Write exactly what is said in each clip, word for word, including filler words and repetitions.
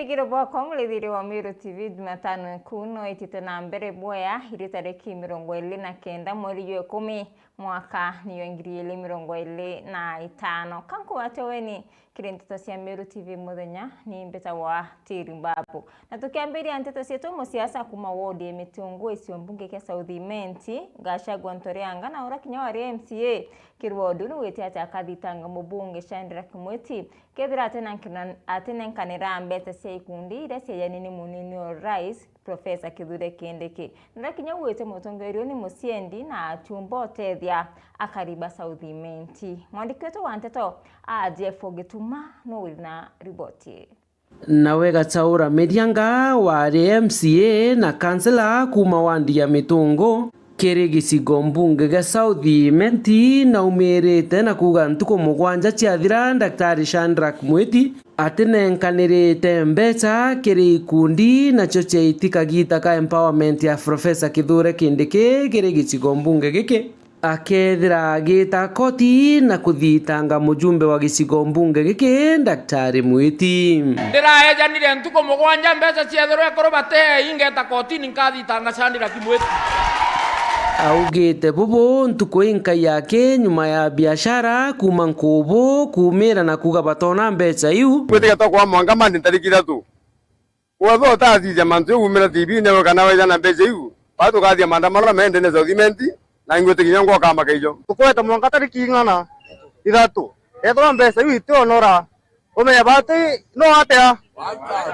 Igiro bwakwa murithiri wa Meru T V, Jumatano nkuu no itite na mbere bwea, iri tariki mirongo iri na kenda mweri jwa ikumi, mwaka niyo ngiri igiri mirongo iri na itano. Kanku ate weni kiri nteto cia Meru T V muthenya, ni mbitagwa Tiri Mbabu. Na tukiambiria nteto cietu, musiasa kuma wodi ya Mitungu, gicigo mbunge kia South Imenti, Gachagua Ntorianga, na uria kinya wari M C A kiri wodi uu, ni witi ati akathitanga mubunge Shadrack Mwiti kethira atenenkana-, atenenkanira mbeca cia ikundi iria ciejani ni munini wa rais, Professor Kithure Kindiki. Na uria kinya wite mutongeria uu ni muciendi na achumba utethia akari ba South Imenti. Mwandiki wetu wa nteto, a Jeff Gituma, no wina riboti. Nawe Gachaura Merianga wari M C A na kansela kuma wandi ya Mitungu kiri gicigo mbunge gia South Imenti, naumirite na kuuga ntuku mugwanja ciathira, Daktari Shadrack Mwiti atinenkanirite mbeca kiri ikundi nacio ciaiti kagita ka empowerment ya Professor Kithure Kindiki kiri gicigo mbunge giki. Akethira agita koti na kuthitanga mujumbe wa gicigo mbunge giki, Daktari Mwiti. Ndiraejanire ntuku mugwanja, mbeca ciethirwe ekuru batee, ingeta kotini nkathitanga Shadrack Mwiti. Augite bubu ntuku inkai yake nyuma ya biashara kuma Nkubu kumira na kuuga batona mbeca iu. Gwitiga tokwa mwanka mandi ntariki ithatu. Wethwa utathithia mantu jau umira T V-ini kana weja na mbeca iu, baa tukathia maandamano na mende na South Imenti, na ingwite kinya ngwa kama kaijo. Tukwete mwanka tariki ing'ana? Ithatu. Ethirwa mbeca iu itionora, umenye bati no atia?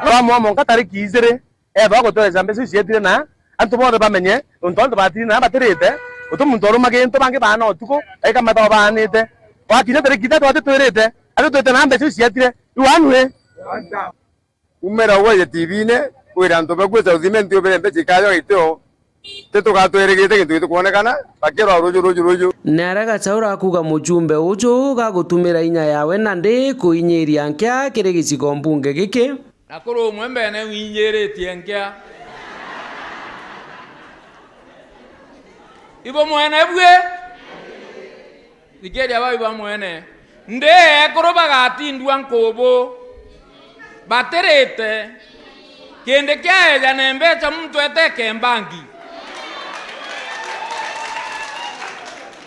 Bamwa mwanka tariki ijiri, ethwa gutweja mbeca iu cietire na antu bonthe bamenye, nontu antu batiri na batirite, guti muntu oruma gintu, bangi baana utuku, aika mathaa baanite. Wakinya tariki ithatu ati twirite, ati twite na mbeca iu cietire, iu anue. Umera ugweje T V-ini, wira antu baku South Imenti ubire mbeca ikaja gitio, ti tugatwirigite gintu gitikwonekana, bakirwa ruju, ruju, ruju. Ni aria Gachaura akuuga mujumbe uju gagutumira inya yawe nandi kuinyiria nkia kiri gicigo mbunge giki. Na kuri umwe mbene winyiritie nkia. Ibo mwene bwi? Thikiria bau ba mwene. Ndi ekuru bagatindua Nkubu, batirite. Kindi kiaeja na mbeca muntu eteke mbangi.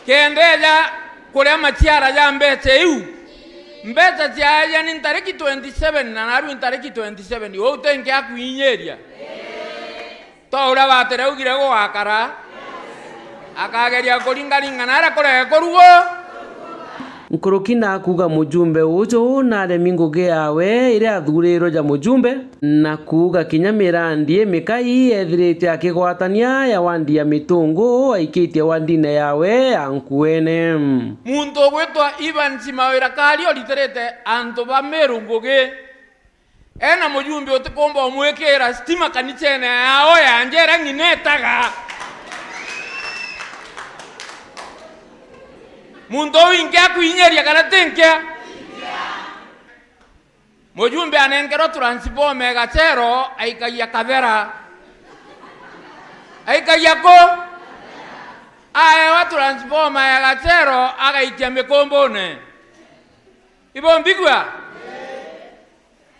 Kendeja kuria maciara ja mbeca iu. Mbeca ciaeja ni ntariki twenty seven na narua ntariki twenty seven. Uu ti nkia kwinyiria? To uria batiraugire gugakara, akageria kuringaringa naria kurege kurugwo. Nkuruki na kuuga mujumbe uju naremi ngugi yawe iria athurirwe ja mujumbe, na kuuga kinya mirandi imikai ethirite akigwatania ya wandi ya Mitungu aikitie wandine yawe ya Nkuene. Muntu ugwitwa Evans Mawira Kari oritirite antu ba Meru ngugi. Ena mujumbe utikumba umwikira stima kanicene yao ya njera ng'ina itaga. Muntu uu inkia kwinyiria kana ti nkia? Mujumbe anenkerwa transformer ya Gachero, aikagia Kathera. Aikagia ku? Aewa transformer ya Gachero, agaikia Mikumbune. Ibo mbigua?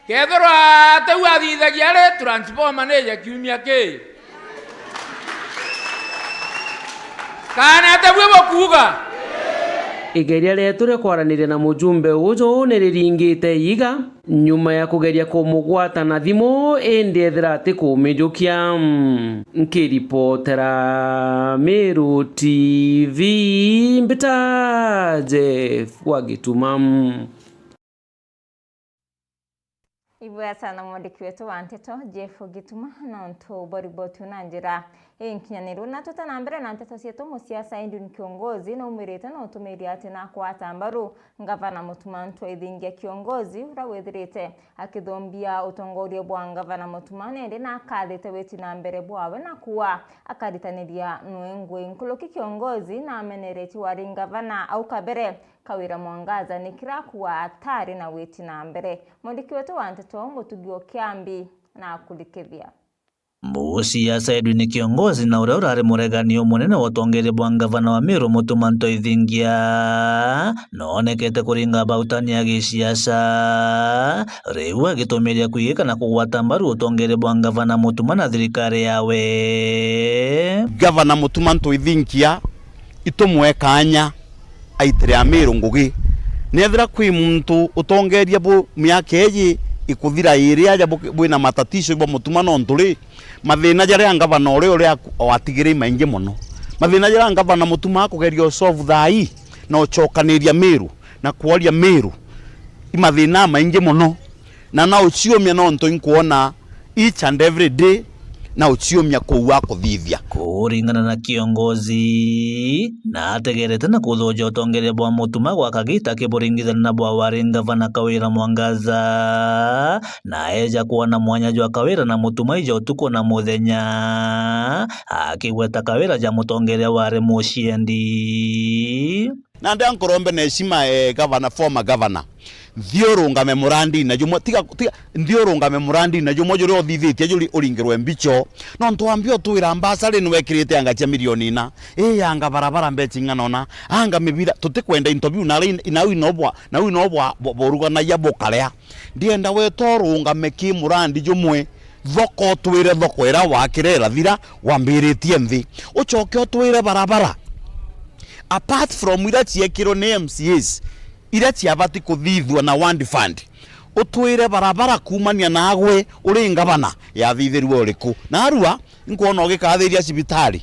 Kethirwa ati u athithagia ri, transformer ni ya kiumia ki? Kana ati bwi bukuuga? Igeria rietu ria kwaraniria na mujumbe uju ni riringite iiga, nyuma ya kugeria kumugwata na thimu, indi ethira ati kumijukia. Nkiripotera Meru T V, mbita Jeff wa Gituma. Ibwega sana mwandiki wetu wa nteto, Jeff Gituma, nontu bwa riboti na njira inkinyaniru. Na twita na mbere na nteto cietu, musiasa Edwin Kiongozi naumirite na utumiria ati na kwata mbaru ngavana Mutuma M'Ethingia Kiongozi, uria withirite akithumbia utongoria bwa ngavana Mutuma, nindi na akathite witi na mbere bwawe na kuuga akaritaniria nwe ngui. Nkuruki Kiongozi na amenereti wari ngavana au kabere, Kawira Mwangaza ni kira kuuga atari na witi na mbere. Mwandiki wetu wa nteto Mutugi o Kiambi na akurikithia. Musiasa Edwin Kiongozi na uria urari muregani umunene wa utongeria bwa ngavana wa Meru Mutuma Ntoithingia, noonekete kuringa bautani ya gisiasa, riu agitumiria kwigika na kugwata mbaru utongeria bwa ngavana Mutuma na thirikari yawe. Ngavana Mutuma Ntoithingia itumwe kaanya aitire Amiru ngugi. Nethira kwi muntu utongeria bu miaka iji ikuthira iri aja bu-, bwina matatisho bwa Mutuma nontu ri, mathina jaria ngavana uria uria aku-, watigire i maingi mono. Mathina jaria ngavana Mutuma akugeria usolve thaa ii na ucokaniria Miru na kworia Miru i mathina amaingi mono. Na na uciumia nontu inkwona each and every day na uciumia kuu akuthithia. Kuringana na Kiongozi, na ategerete na kuthuja utongeria bwa Mutuma gwa kagita kiburingithania na bwa wari ngavana Kawira Mwangaza, na eja kwona mwanya jwa Kawira na Mutuma ija utuku na muthenya, akigweta Kawira ja mutongeria wari muciendi. Nandi ankurombe na heshima, eh, governor, former governor. Nthi urungame murandi na jumwe, tiga, tiga, nthi urungame murandi na jumwe juria uthithitie juri uringirwe mbicho. Nontu wambi utwira mbasari niwekirite anga cia milioni ina. Ii anga barabara mbechi ing'ana una, anga mibira, tutikwenda into biu na ri-, nau inobwa, nau inobwa bo-, boruganagia bukarea. Ndienda weta urungame ki murandi jumwe, thoko utwire thoko ira wakire irathira wambiritie nthi. Ucoke utwire barabara. Apart from ira ciekirwe ni M C As, ira ciabati kuthithua na ward fund. Utwire barabara kuumania naagwe uri ngavana yathithirue uriku? Narua, nkwona ugikathiria cibitari.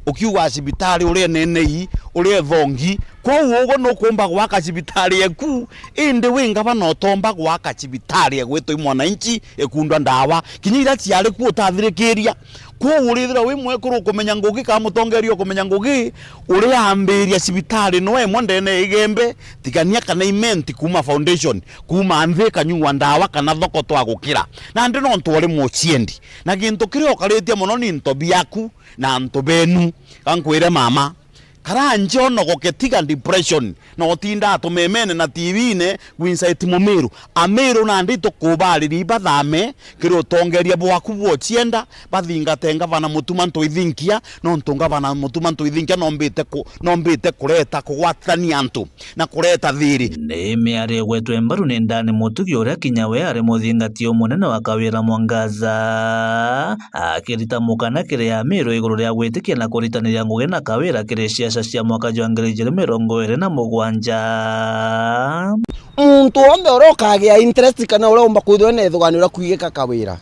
Ukiuga cibitari uri enenei, uri ethongi, kwou ugu nukumba gwaka cibitari eku, indi wi ngavana utomba gwaka cibitari egwitwa i mwananchi ikundwa ndawa. Kinya ira ciari ku utathirikiria. Kwou urithira wi mwekuru ukumenya ngugi, ka mutongeria ukumenya ngugi, uria ambiria cibitari no emwe ndene ya Igembe, tigania kana Imenti kuuma foundation, kuuma nthi kanyua ndawa kana thoko twagukira. Nandi nontu uri muciendi. Na gintu kiria ukaritie mono ni into biaku na antu benu. Ka nkwire mama, kara njonogoke, tiga depression, na utinda atumemene na T V-ine gwinsa iti Mumiru. Amiru nandi tukubariria ibathame kiri utongeria bwaku bwocienda, bathingate ngavana Mutuma Ntoithinkia, nontu ngavana Mutuma Ntoithinkia nombite ku-, nombite kureta kugwatithania antu na kureta thiri. Ni miario igwetwe mbaru ni Ndani Mutugi, uria kinya we ari muthingati umunene wa Kawira Mwangaza, akirita mukana kiri Amiru iguru ria gwitikia na kuritaniria ngugi na Kawira kiri siasa cia mwaka jwa ngiri ijiri mirongo iri na mugwanja. Muntu wonthe uria ukagia interest kana uria umba kwithirwa ena ithuganio ria kwigika Kawira,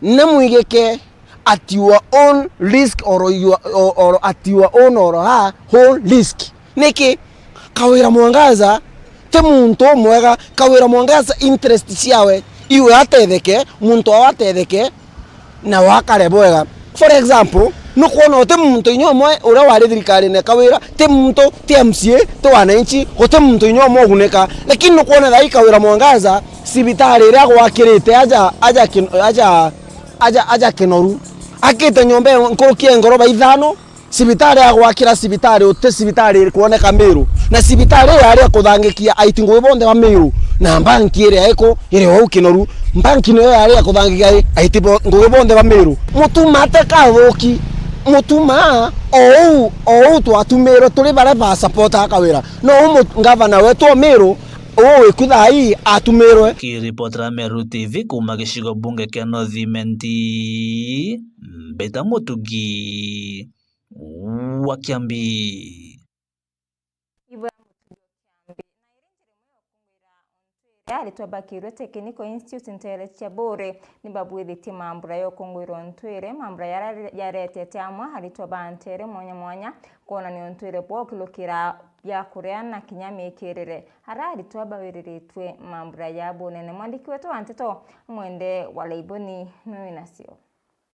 ni mwigike at your own risk or your, or, or at your own or her own risk. Niki? Kawira Mwangaza ti muntu umwega. Kawira Mwangaza interest ciawe iwe atetheke, muntu wawe atetheke, na wakare bwega. For example, nukwona uti muntu inya umwe uria wari thirikarine ya Kawira, ti muntu, ti M C A, ti wananchi, guti muntu inya umwe ugunika. Lakini nukwona thaa ii Kawira Mwangaza, cibitari iria agwakirite aja, aja kin-, aja, aja, aja Kinoru. Akite nyomba ya nkuruki ya ngoroba ithano, cibitari agwakira cibitari uti cibitari iri kwoneka Miru. Na cibitari iyo yari ya kuthangikia aiti ngugi bonthe ba Miru. Na mbanki iria iku iri ou Kinoru. Mbanki niyo yari ya kuthangikia aiti bo-, ngugi bonthe ba Miru. Mutuma ate kathuki. Mutuma ou, ou twatumirwe turi baria ba supporter Kawira. No u mu-, ngavana wetu o Miru, uu wiku thaa ii atumirwe. Kiripotera Meru T V kuuma gicigo bunge kia North Imenti, Mbita Mutugi wa Kiambi. Ibwe ya Mutugi wa Kiambi. Na iri njira imwe ya ukungwira ontwire aritwa ba Kirwe Technical Institute nteere cia Buuri ni babwithitie mambura ya ukungwira ontwire, mambura yara yaretete amwe aritwa ba nteere mwanya mwanya kwonania ontwire bwao ukilukira bia kuria na kinya miikirire. Ara aritwa bawiriritwe mambura ya bunene. Mwandiki wetu wa nteto Mwende wa Laiboni niwe winacio.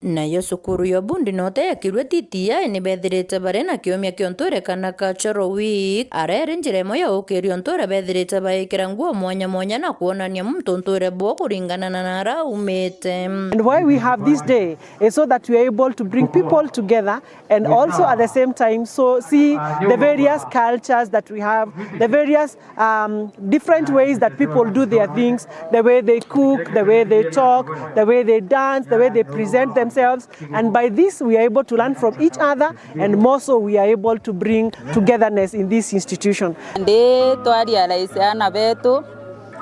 Nayo cukuru ya Ubundi North ya Kirwe T T I ni bethirite bari na kiumia kia untwire kana Cultural Week, ara iri njira imwe ya ukiria untwire bethirite baikira nguo mwanya mwanya na kwonania muntu untwire bwao kuringana na nara aumite. And why we have this day is so that we are able to bring people together and also at the same time so see the various cultures that we have, the various um, different ways that people do their things, the way they cook, the way they talk, the way they dance, the way they present themselves. ourselves, and by this we are able to learn from each other, and more so we are able to bring togetherness in this institution. Ndi twarealize aana betu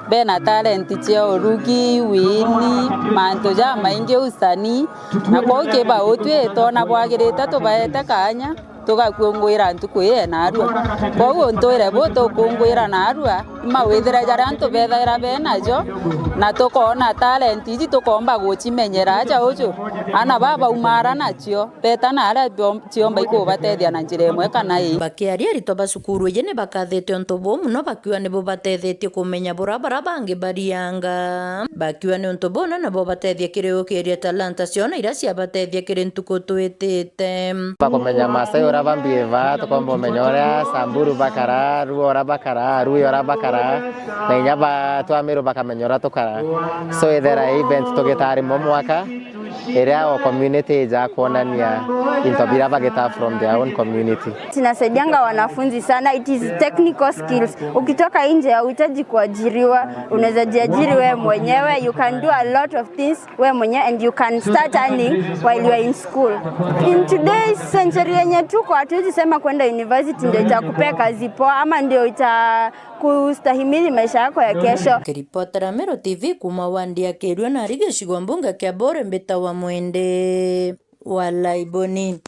bena talent cia urugi, wini, mantu jamaingi, usanii, na kwou kibautwi twona bwagirite tubaete kanya tugakunguira ntuku ii ya naarua. Kwou untwire bu tukunguira naarua, mawithire jaria antu bethaira benajo, na tukoona talent iji tukoomba gucimenyera aja uju. Aana baa baumara nacio, beeta na aria biom-, ciomba ikubatethia na njira imwe kana ii. Bakiaria, aritwa ba cukuru iji ni bakathite untu buu mono, bakiuga ni bubatethetie kumenya buria baria bangi barianga. Bakiuga ni untu buu ni nabo batethia kiri gukiria talanta ciao na iria ciabatethia kiri ntuku twitite. Bakumenya Maasai uria bambihave, tukomba umenya uria Samburu bakara, Luo uria bakara, Aluhya uria bakara, na inya ba Twamiru bakamenya uria tukara. So ithera i event tugitaga rimwe mwaka, iria o community ija kwonania into biria bagita from their own community. Inasaidianga wanafunzi sana, it is technical skills. Ukitoka nje hauhitaji kuajiriwa, unaweza jiajiri wewe mwenyewe, you can do a lot of things wewe mwenyewe and you can start earning while you are in school. In today's century yenye tuko, hatuwezi sema kwenda university ndio itakupea kazi poa ama ndio itakustahimili maisha yako ya kesho. Kiripotera Meru T V kuuma wandi ya Kirua na ari gicigo mbunge kia Buuri, mbitawa Mwende wa Laiboni.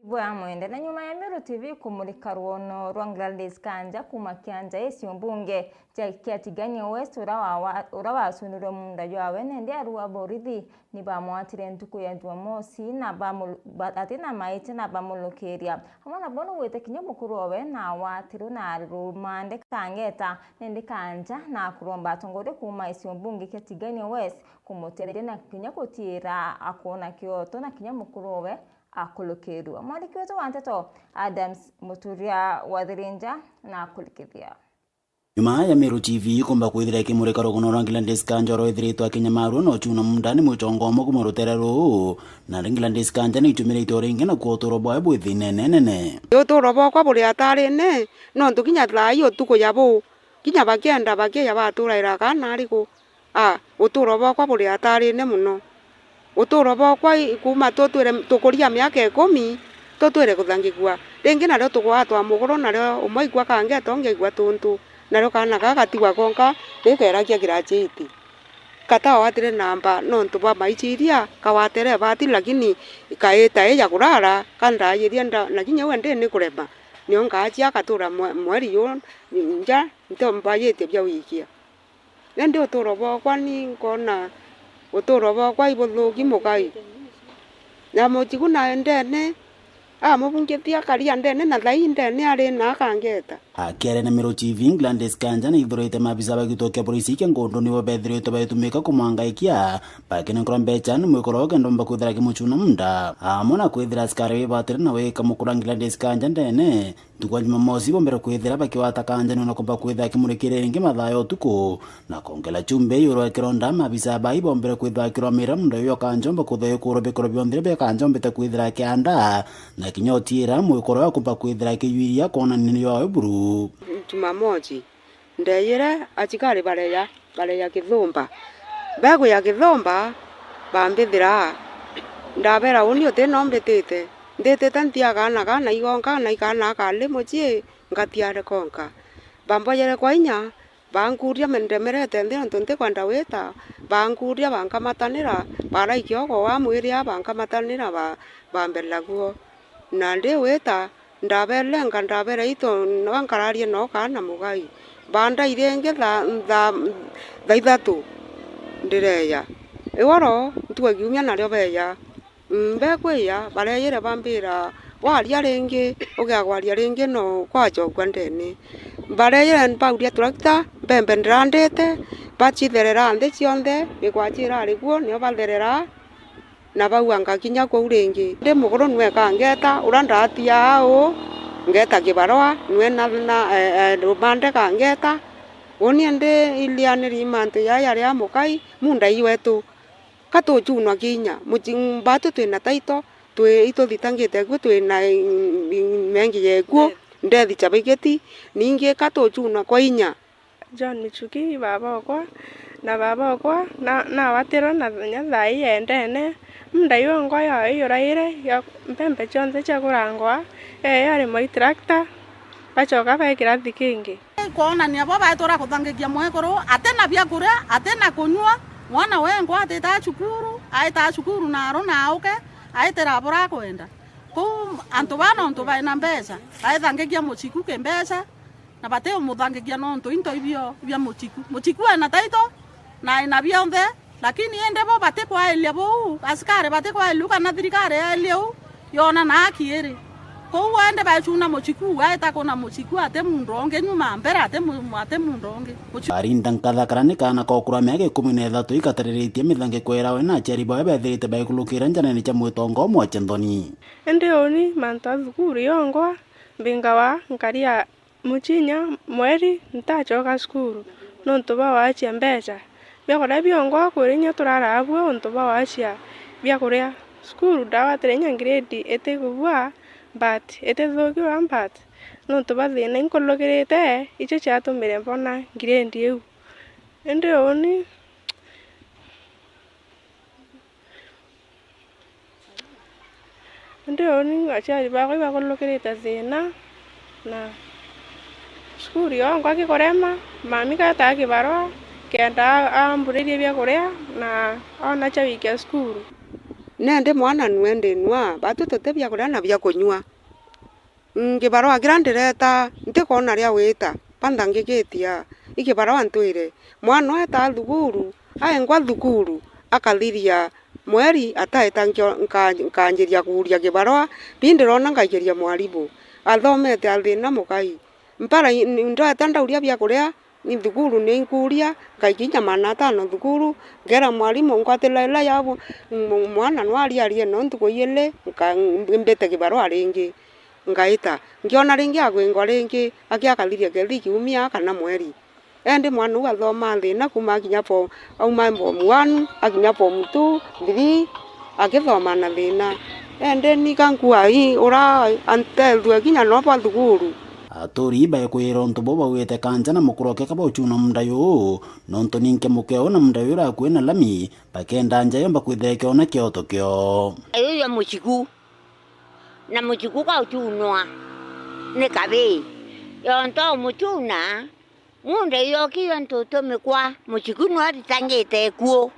Ibwea Mwende. Na nyuma ya Meru T V kumurika rwono rwa Gladys Kanja kuuma kianja isio mbunge kia, kia Tigania West, ura wa, wa, ura wasunirwe munda jwawe nende arua borithi ni bamwatire ntuku ya Jumamosi na bamu-, ba-, ati na maitia na bamulukiria. Amwe nabo nugwite kinya mukuru owe na awatirwe na ari rumande kangeta nende kanja na kuromba atongoria kuuma isio mbunge kia Tigania West kumutetheria na kinya gutiira akwona kioto na kinya mukuru owe akulukirua. Mwandiki wetu wa nteto Adams Muturia wa Thirinja na akurikithia. Nyuma ya Meru T V kumba kwithira ikimurika rugono rwa Gladys Kanja uria withiritwe akinyamaarua na ucuna munda ni mwichongo umwe kuuma rutere ruu, na Gladys Kanja ni ichumirite o ringi na kuo uturo bwawe bwi thina inene. Uturo bwakwa buri atarine, nontu kinya thaa ii utuku ya buu, kinya bakienda bakiya baturaira kana ari ku? A, uturo bwakwa buri atarine mono. Uturo bwakwa i, kuuma tutwire, tukuria miaka ikumi, tutwire kuthangigua. Ringi nario tugwatwa muguru, nario umwe aikua kangeta, ungi aikua tuntu. Nario kaana kaa gatigwa konka, gikeragia graduate. Kataawatire namba nontu bwa maichiria, kawatire ibati, lakini kaita ija kurara, kandayiria nda, na kinya we ndini kurema. Nio ngaachia agatura mwe-, mweri juu nja, ntombayitie bia wikia. Indi uturo bwakwa ni nkoona uturo bwakwa ibuthuki mukai. Na muchigu na ndene, amubungitia akaria ndene na thai ndene ari na akangeta. Akiaria na Meru T V, Gladys Kanja ni aithurite maabisa ba gituo kia polisi kia Ngundu nibo bethiritwe baitumika kumwangaikia, bakinenkwa mbecha ni mwikoro kenda omba kwithira akimuchuna munda. Amwe na kwithira askari bibatire na wika mukura Gladys Kanja ndene, ntuku ya Jumamosi bombere kwithira bakiwata Kanja niwe na kumba kwithira akimurikiria ringi mathaa ya utuku, na kongela chumbi iguru ya kironda. Maabisa bai bombere kwithira bakirwamira munda uyu Kanja omba kwithira ikurwa bikoro bionthe biria Kanja ombite kwithira akianda, na kinya utiira mwikoro ya kumba kwithira akiywiria kwonania ni ywawe buru. Jumamosi, ndeyire achikari bareya, bareya kithumba. Begwia kithumba, bambithira, ndabera, uni uti no mbitite. Nditite ntia kaana kaa na igonka, na ikaana akari mucii, ngatiare konka. Bamboyere kwa inya, bankuria me-, ndemerete nthi nontu ntikwenda wita, bankuria bankamatanira, baraikia ogo wa mwiri a bankamatanira ba-, bambera guo. Na ndi wita, ndabelenga, ndabera, "Itu, no nkararie no kaana mugai." Bandai ringi thaa, thaa, thaa ithatu ndireya. Igoro, ntuku ya kiumia nario beya. Mm, bekwiya, bareyire bambira, "Waria ringi, ugia kwaria ringi no kwachokua ndene." Bareyire bauria turakita, mbembe ndirandite, bachitherera nthi cionthe, mikwachira ari kuo, nio batherera, na bauga ngakinya kuu ringi. Ndi muguru nwe kangeta, uria ndatia uu, ngeta kibarua, nwe na, na, eh, eh, rumande kangeta. Uni ndi ilianiri mantu jaa jaria mukai, munda i wetu. Ka tuchunwa kinya, muchi-, mbatu twina taito, twi, ituthitangite kuo, twina, i, i, mengi yekuo, ndethi cha baigeti, ningi ka tuchunwa kwa inya. John Michuki, baba okwa, Na baba okwa na-, nawatirwe na nya thaa ii yendene, munda yongwa yo iyuraire ya mpempe cionthe cia kurangwa, yo yaremwa i tractor, bacoka bae kirathi kingi. Kwonania bo baetura kuthangikia mwekuru, atina biakuria, atina kunyua, mwana wengwa atitaa cukuru, aitaa cukuru na aru na auke, aitira bura akwenda. Kou antu baa nontu baina mbeca, baethangikia muciku kimbeca, na batiumuthangikia nontu into ibio bia muciku. Muciku ena title, na ena bionthe, lakini indi bo batikwairia buu, asikari batikwairia u kana thirikari yairie u, yona na haki iri. Kou indi baecuna muciku, aeta kuna muciku, ati mundu ungi nyuma mbere, ati mu-, ati mundu ungi. Muciku. Arinda nkathakara ni kaana ka ukura miaka ikumi na ithatu ikatariritie mithangiko irawe na aciari bawe bethirite baikulukira njanene cia mwitongo mwa Chenthoni. Indi uni mantu a thukuru yongwa mbingawa nkaria mucinya mweri ntacoka cukuru nontu bwa wacia mbeca. Biakuria biongwa kwiri inya turaraa abua untu bwa wacia biakuria. Cukuru ndawatire inya grade itikubua, but itithukiwa, but nontu bwa thina inkurukirite, icio ciatumire mbona grade iu. Indi uni Indi uni aciari bakwa ibakurukirite thina, na cukuru yongwa gikurema, mami gataa kibarua kenda a-, amburirie biakuria na ona cia gwikia cukuru. Nendi mwana nue ndinua, batu tuti biakuria na bia kunyua. Mm, kibarua kiria ndireta, ntikwona ria gwita, banthangikitia. I kibarua ntwire, mwana etaa thukuru, aengwa thukuru, akathiria mweri ataeta nkio-, nka-, nkanjiria kuuria kibarua, bii ndirona ngaikiria mwarimu. Athomete a thina mukai. Mpara i-, n-, ndweta ndauria biakuria, ni thukuru ni nkuuria, ngaikia inya magana atano thukuru, ngeera mwarimu, ngwatira ila ya bu-, m-, mwana nwariarie no ntuku ijiri, nka-, mbite kibarua ringi. Ngaita, ngiona ringi agwingwa ringi, aki akathiria kethi kiumia kana mweri. Endi mwana uu athomaa thina kuuma akinya fo-, auma form one, akinya form two, three, akithoma na thina. Endi ni ka nkua ii, ura antethue kinya no bwa thukuru. Aturi baekwira untu buu baugite kanja na mukuru oke kaba uchuna munda yuu, nontu ninke mukeo na munda yuu urakui na lami, bakenda nja yomba kwithira ikiona kioto kio. Uyu muciku. Na muciku kauchunwa ni kabii. Yonto umuchuna, munda yoki yontu tumikwa, muciku nwathitangite kuo.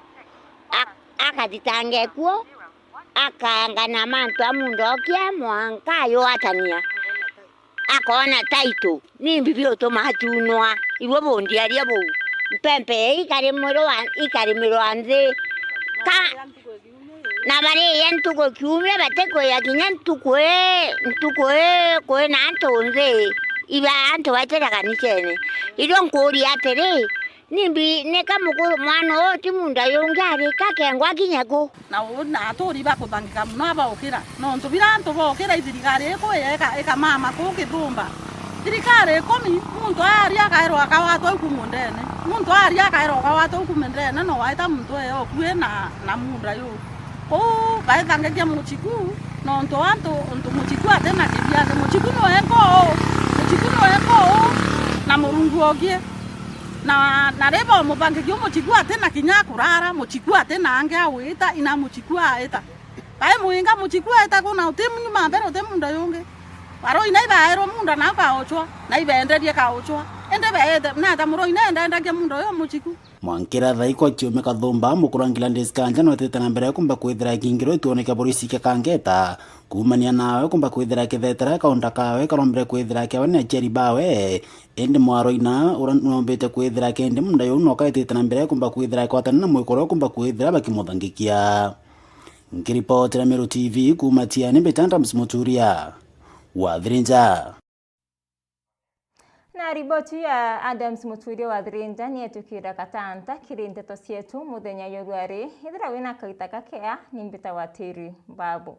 A-, akathitanga kuo, akangana mantu a munda okia mwanka ayuatania. Akoona title, ni mbibi utuma achunwa, iwe bundiaria buu. Mpempe ikarimirwa, ikarimirwa nthi. Ka, na bariia ntuku kiumia, batikwia kinya ntuku ii, ntuku ii kwina antu nthi, iba antu baitire kanicene. Irio nkuuria atiri, nimbi nika mukuru mwana uu ti munda yungi arika kengwa kinya ku? Na uu na aturi bakuthangika mono abaukira, nontu bira antu baukira, i thirikari iku ika-, ikamama kuu Kithumba. Thirikari ikumi, muntu aria akairwa akawatwa iku mundene, muntu aria akairwa akawatwa iku mundene, no waita muntu eyo okui na, na munda yu. Uu baithangagia muciku, nontu antu, untu muciku atina kibiathe, muciku nwe nkuu, muciku nwe nkuu, na Murungu ogie. Na, na riba umuthangagia muciku atina kinya akurara, muciku atina angi awita, ina muciku aita. Bai mwinga muciku aita kuna uti nyuma mbere uti munda yungi. Baroi na ibaerwa munda na kauchwa, na ibenderie kauchwa. Indi beete, nata muroi na endendagia munda uyu muciku. Mwankira thaiko kiume Kathumba, mukuru wa Gladys Kanja, nwetete na mbere kumba kwithira akingirwe ituone kia borisi kia Kangeta. Kuumania nawe kumba kwithira kithetera kaunda kawe karombere kwithira kiawe ni aciari bawe. Indi mwaroi na ura nombite kwithira kendi munda yuu nokaitite na mbere kumba kwithira akwatana na mwikoro kumba kwithira bakimuthangikia. Nkiripotera Meru T V kuuma Tiani, mbita Adams Muturia wa Thirinja. Na riboti ya Adams Muturia wa Thirinja ni etukira katanta kiri nteto cietu muthenya yurwari. Ithira wina kaita kakea, ni mbita wa tiri babu.